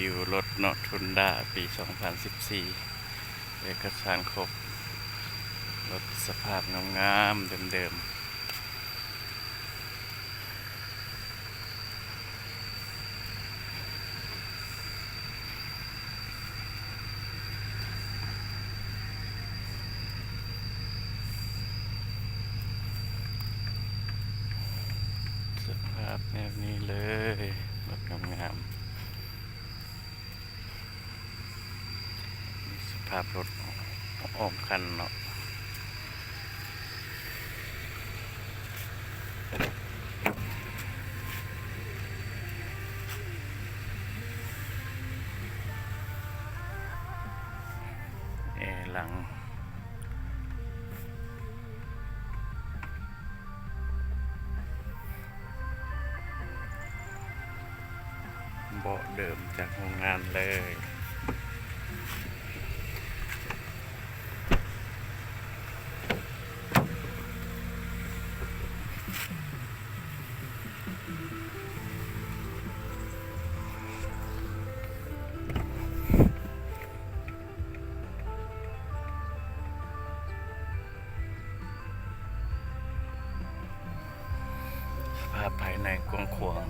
ຢູ່ລົດເນາະ Honda ປີສອງພັນສິບສີ່ ເອກະສານຄົບ ລົດສະພາບງາມໆ ເດີມໆ. ສະພາບແນວນີ້ເລີຍ ລົດງາມໆ. ສະພາບລົດອ້ອມຄັນເນາະ ແອຫຼັງ. ເບາະເດີມຈາກໂຮງງານເລີຍ. ສະພາບພາຍໃນກວ້າງຂວາງ